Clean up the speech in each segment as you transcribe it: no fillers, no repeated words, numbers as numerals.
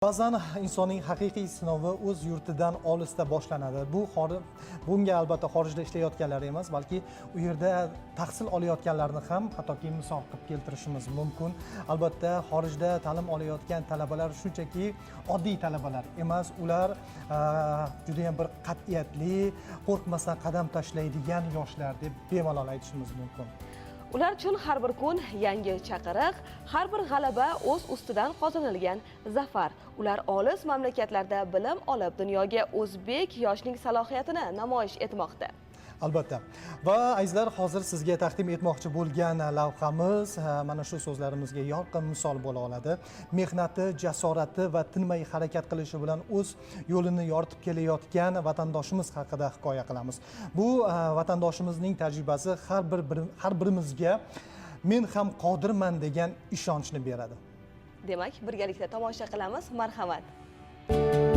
Ba'zan insonning haqiqiy sinovi o'z yurtidan olisda boshlanadi. Bunga albatta xorijda ishlayotganlar emas, balki u yerda tahsil olayotganlarni ham hattoki misol qilib keltirishimiz mumkin. Albatta, xorijda ta'lim olayotgan talabalar shunchaki oddiy talabalar emas, ular judayam bir qat'iyatli, qo'rqmasdan qadam tashlaydigan yoshlar deb bemalol aytishimiz mumkin. Ular uchun har bir kun yangi chaqiriq, har bir g'alaba o'z ustidan qozonilgan zafar. Ular olis mamlakatlarda bilim olib, dunyoga o'zbek yoshning salohiyatini namoyish etmoqda. Albatta. Va azizlar, hozir sizga taqdim etmoqchi bo'lgan lavhamiz mana shu so'zlarimizga yorqin misol bo'la oladi. Mehnati, jasorati va tinmay harakat qilishi bilan o'z yo'lini yoritib kelayotgan vatandoshimiz haqida hikoya qilamiz. Bu vatandoshimizning tajribasi har birimizga men ham qodirman degan ishonchni beradi. Demak, birgalikda tomosha qilamiz. Marhamat.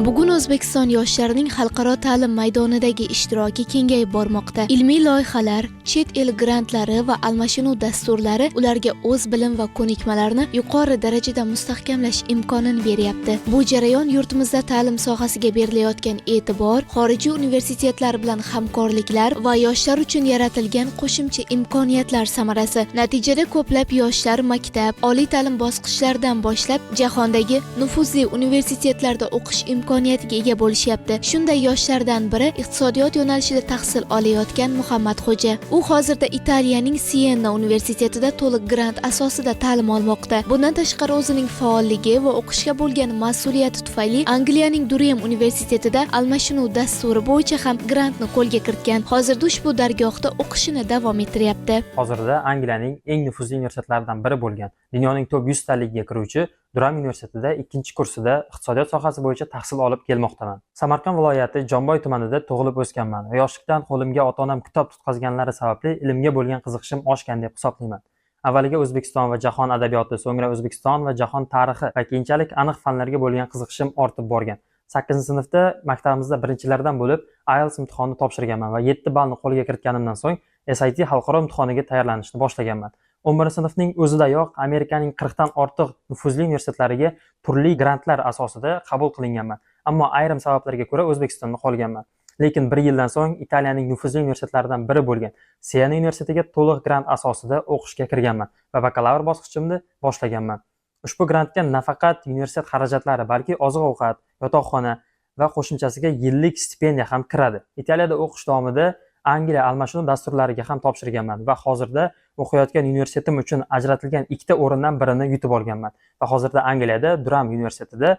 Bugun O'zbekiston yoshlarining xalqaro ta'lim maydonidagi ishtiroki kengayib bormoqda. Ilmiy loyihalar, chet el grantlari va almashinuv dasturlari ularga o'z bilim va ko'nikmalarini yuqori darajada mustahkamlash imkonini beryapti. Bu jarayon yurtimizda ta'lim sohasiga berilayotgan e'tibor, xorijiy universitetlar bilan hamkorliklar va yoshlar uchun yaratilgan qo'shimcha imkoniyatlar samarasi. Natijada ko'plab yoshlar maktab, oliy ta'lim bosqichlaridan boshlab jahondagi nufuzli universitetlarda o'qish imkoniyatiga ega bo'lishyapti. Shunday yoshlardan biri iqtisodiyot yo'nalishida tahsil olayotgan Muhammad Xo'ja. U hozirda Italiyaning Siena universitetida to'liq grant asosida ta'lim olmoqda. Bundan tashqari, o'zining faolligi va o'qishga bo'lgan mas'uliyati tufayli Angliyaning Durem universitetida almashinuv dasturi bo'yicha ham grantni qo'lga kiritgan. Hozirda ushbu dargohda o'qishini davom ettiryapti. Hozirda Angliyaning eng nufuzli universitetlaridan biri bo'lgan, dunyoning top 100 taligiga kiruvchi Duram universitetida ikkinchi kursida iqtisodiyot sohasi bo'yicha tahsil olib kelmoqdaman. Samarqand viloyati Jomboy tumanida tug'ilib o'sganman va yoshlikdan qo'limga ota-onam kitob tutqazganlari sababli ilmga bo'lgan qiziqishim oshgan deb hisoblayman. Avvaliga O'zbekiston va jahon adabiyoti, so'ngra O'zbekiston va jahon tarixi va keyinchalik aniq fanlarga bo'lgan qiziqishim ortib borgan. 8-sinfda maktabimizda birinchilardan bo'lib IELTS imtihonini topshirganman va 7 ballni qo'lga kiritganimdan so'ng SAT xalqaro imtihoniga tayyorlanishni boshlaganman. 11 sinfning o'zidayoq Amerikaning 40 dan ortiq nufuzli universitetlariga turli grantlar asosida qabul qilinganman. Ammo ayrim sabablarga ko'ra O'zbekistonda qolganman. Lekin bir yildan so'ng Italiyaning nufuzli universitetlaridan biri bo'lgan Siena universitetiga to'liq grant asosida o'qishga kirganman va bakalavr bosqichimni boshlaganman. Ushbu grantga nafaqat universitet xarajatlari, balki oziq-ovqat, yotoqxona va qo'shimchasiga yillik stipendiya ham kiradi. Italiyada o'qish davomida Angliya almashinuv dasturlariga ham topshirganman va hozirda o'qiyotgan universitetim uchun ajratilgan ikkita o'rindan birini yutib olganman va hozirda Angliyada Duram universitetida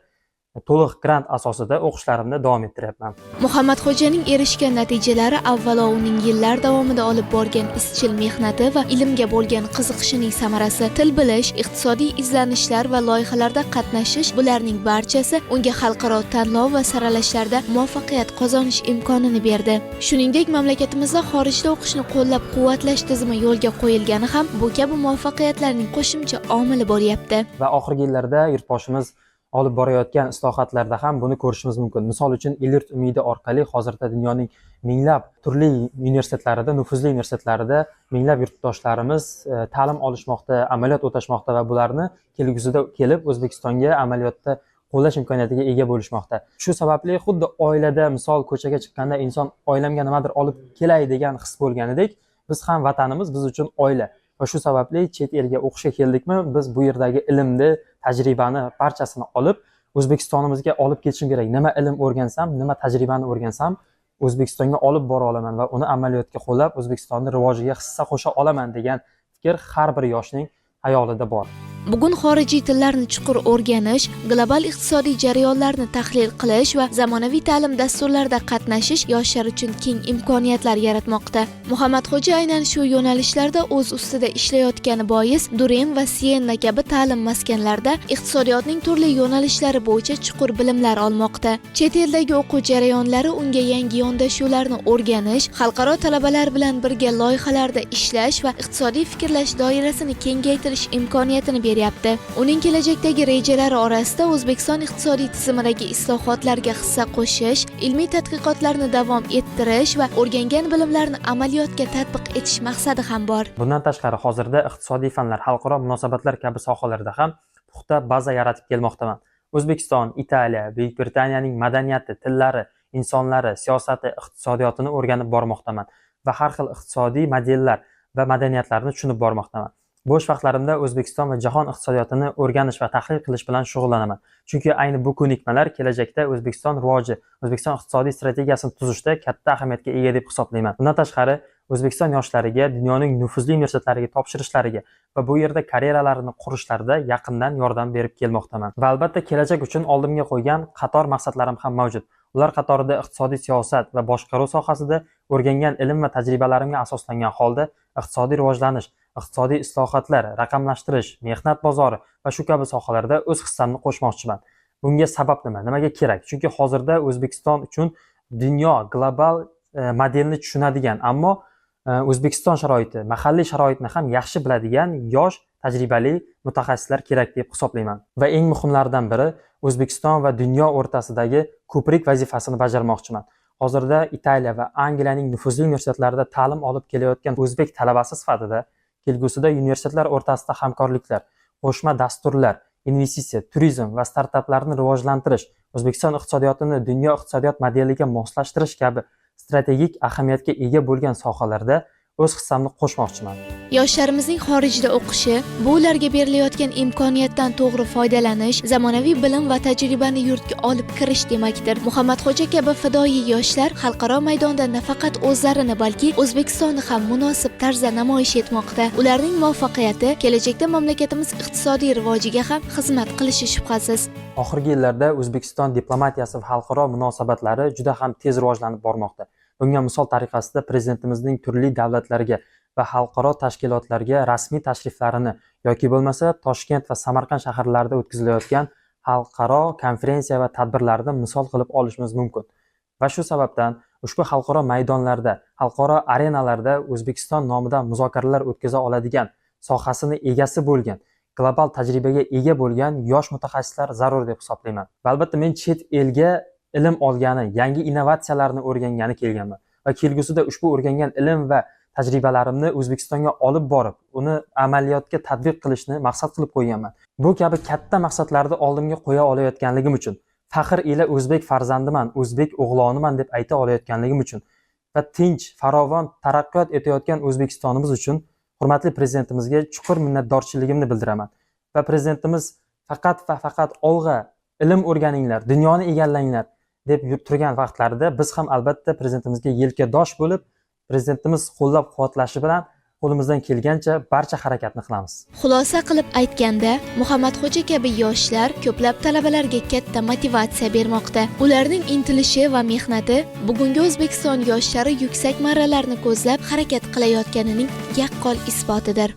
to'liq grant asosida o'qishlarimni davom ettiryapman. Muhammad Xo'janing erishgan natijalari avvalo uning yillar davomida olib borgan izchil mehnati va ilmga bo'lgan qiziqishining samarasi. Til bilish, iqtisodiy izlanishlar va loyihalarda qatnashish – bularning barchasi unga xalqaro tanlov va saralashlarda muvaffaqiyat qozonish imkonini berdi. Shuningdek, mamlakatimizda xorijda o'qishni qo'llab-quvvatlash tizimi yo'lga qo'yilgani ham bu kabi muvaffaqiyatlarning qo'shimcha omili bo'lyapti. Va oxirgi yillarda yurtboshimiz olib borayotgan islohotlarda ham buni ko'rishimiz mumkin. Misol uchun, El yurt umidi orqali hozirda dunyoning minglab turli universitetlarida, nufuzli universitetlarida minglab yurtdoshlarimiz ta'lim olishmoqda, amaliyot o'tashmoqda va bularni kelgusida kelib O'zbekistonga amaliyotda qo'llash imkoniyatiga ega bo'lishmoqda. Shu sababli xuddi oilada, misol, ko'chaga chiqqanda inson oilamga nimadir olib kelay degan his bo'lganidek, biz ham vatanimiz biz uchun oila va shu sababli chet elga o'qishga keldikmi, biz bu yerdagi ilmni, tajribani barchasini olib O'zbekistonimizga olib ketishim kerak. Nima ilm o'rgansam, nima tajribani o'rgansam, O'zbekistonga olib bora olaman va uni amaliyotga qo'llab, O'zbekistonni rivojiga hissa qo'sha olaman degan fikr har bir yoshning xayolida bor. Bugun xorijiy tillarni chuqur o'rganish, global iqtisodiy jarayonlarni tahlil qilish va zamonaviy ta'lim dasturlarida qatnashish yoshlar uchun keng imkoniyatlar yaratmoqda. Muhammad Xo'ja aynan shu yo'nalishlarda o'z ustida ishlayotgani bois Durem va Sienna kabi ta'lim maskanlarida iqtisodiyotning turli yo'nalishlari bo'yicha chuqur bilimlar olmoqda. Chet eldagi o'quv jarayonlari unga yangi yondashuvlarni o'rganish, xalqaro talabalar bilan birga loyihalarda ishlash va iqtisodiy fikrlash doirasini kengaytirish imkoniyatini beryapti. Uning kelajakdagi rejalari orasida O'zbekiston iqtisodiy tizimidagi islohotlarga hissa qo'shish, ilmiy tadqiqotlarni davom ettirish va o'rgangan bilimlarni amaliyotga tatbiq etish maqsadi ham bor. Bundan tashqari, hozirda iqtisodiy fanlar, xalqaro munosabatlar kabi sohalarda ham puxta baza yaratib kelmoqdaman. O'zbekiston, Italiya, Buyuk Britaniyaning madaniyati, tillari, insonlari, siyosati, iqtisodiyotini o'rganib bormoqdaman va har xil iqtisodiy modellar va madaniyatlarni tushunib bormoqdaman. Bo'sh vaqtlarimda O'zbekiston va jahon iqtisodiyotini o'rganish va tahlil qilish bilan shug'ullanaman. Chunki ayni bu ko'nikmalar kelajakda O'zbekiston rivoji, O'zbekiston iqtisodiy strategiyasini tuzishda katta ahamiyatga ega deb hisoblayman. Bundan tashqari, O'zbekiston yoshlariga dunyoning nufuzli universitetlariga topshirishlariga va bu yerda karyeralarini qurishlarida yaqindan yordam berib kelmoqdaman. Va albatta kelajak uchun oldimga qo'ygan qator maqsadlarim ham mavjud. Ular qatorida iqtisodiy siyosat va boshqaruv sohasida o'rgangan ilm va tajribalarimga asoslangan holda iqtisodiy rivojlanish, iqtisodiy islohotlar, raqamlashtirish, mehnat bozori va shu kabi sohalarda o'z hissamni qo'shmoqchiman. Bunga sabab nima? Nimaga kerak? Chunki hozirda O'zbekiston uchun dunyo global modelni tushunadigan, ammo O'zbekiston sharoiti, mahalliy sharoitni ham yaxshi biladigan yosh, tajribali mutaxassislar kerak deb hisoblayman. Va eng muhimlaridan biri, O'zbekiston va dunyo o'rtasidagi ko'prik vazifasini bajarmoqchiman. Hozirda Italiya va Angliyaning nufuzli universitetlarida ta'lim olib kelayotgan o'zbek talabasi sifatida kelgusida universitetlar o'rtasida hamkorliklar, qo'shma dasturlar, investitsiya, turizm va startaplarni rivojlantirish, O'zbekiston iqtisodiyotini dunyo iqtisodiyot modeliga moslashtirish kabi strategik ahamiyatga ega bo'lgan sohalarda o'z hissamni qo'shmoqchiman. Yoshlarimizning xorijda o'qishi bu ularga berilayotgan imkoniyatdan to'g'ri foydalanish, zamonaviy bilim va tajribani yurtga olib kirish demakdir. Muhammadxo'ja kabi fidoyi yoshlar xalqaro maydonda nafaqat o'zlarini, balki O'zbekistonni ham munosib tarzda namoyish etmoqda. Ularning muvaffaqiyati kelajakda mamlakatimiz iqtisodiy rivojiga ham xizmat qilishi shubhasiz. Oxirgi yillarda O'zbekiston diplomatiyasi va xalqaro munosabatlari juda ham tez rivojlanib bormoqda. Bunga misol tariqasida prezidentimizning turli davlatlarga va xalqaro tashkilotlarga rasmiy tashriflarini yoki bo'lmasa Toshkent va Samarqand shaharlarida o'tkazilayotgan xalqaro konferensiya va tadbirlarni misol qilib olishimiz mumkin. Va shu sababdan ushbu xalqaro maydonlarda, xalqaro arenalarda O'zbekiston nomidan muzokaralar o'tkaza oladigan, sohasini egasi bo'lgan, global tajribaga ega bo'lgan yosh mutaxassislar zarur deb hisoblayman. Va albatta men chet elga ilm olgani, yangi innovatsiyalarni o'rgangani kelganman va kelgusida ushbu o'rgangan ilm va tajribalarimni O'zbekistonga olib borib, uni amaliyotga tatbiq qilishni maqsad qilib qo'yganman. Bu kabi katta maqsadlarni oldimga qo'ya olayotganligim uchun, faxr ila o'zbek farzandiman, o'zbek o'g'loniman deb ayta olayotganligim uchun va tinch, farovon taraqqiyot etayotgan O'zbekistonimiz uchun hurmatli prezidentimizga chuqur minnatdorchiligimni bildiraman. Va prezidentimiz faqat va faqat olg'a, ilm o'rganinglar, dunyoni egallanglar deb turgan vaqtlarida biz ham albatta prezidentimizga yelkadosh bo'lib, prezidentimiz qo'llab-quvvatlashi bilan qo'limizdan kelgancha barcha harakatni qilamiz. Xulosa qilib aytganda, Muhammadxo'ja kabi yoshlar ko'plab talabalarga katta motivatsiya bermoqda. Ularning intilishi va mehnati bugungi O'zbekiston yoshlari yuksak marralarni ko'zlab harakat qilayotganining yaqqol isbotidir.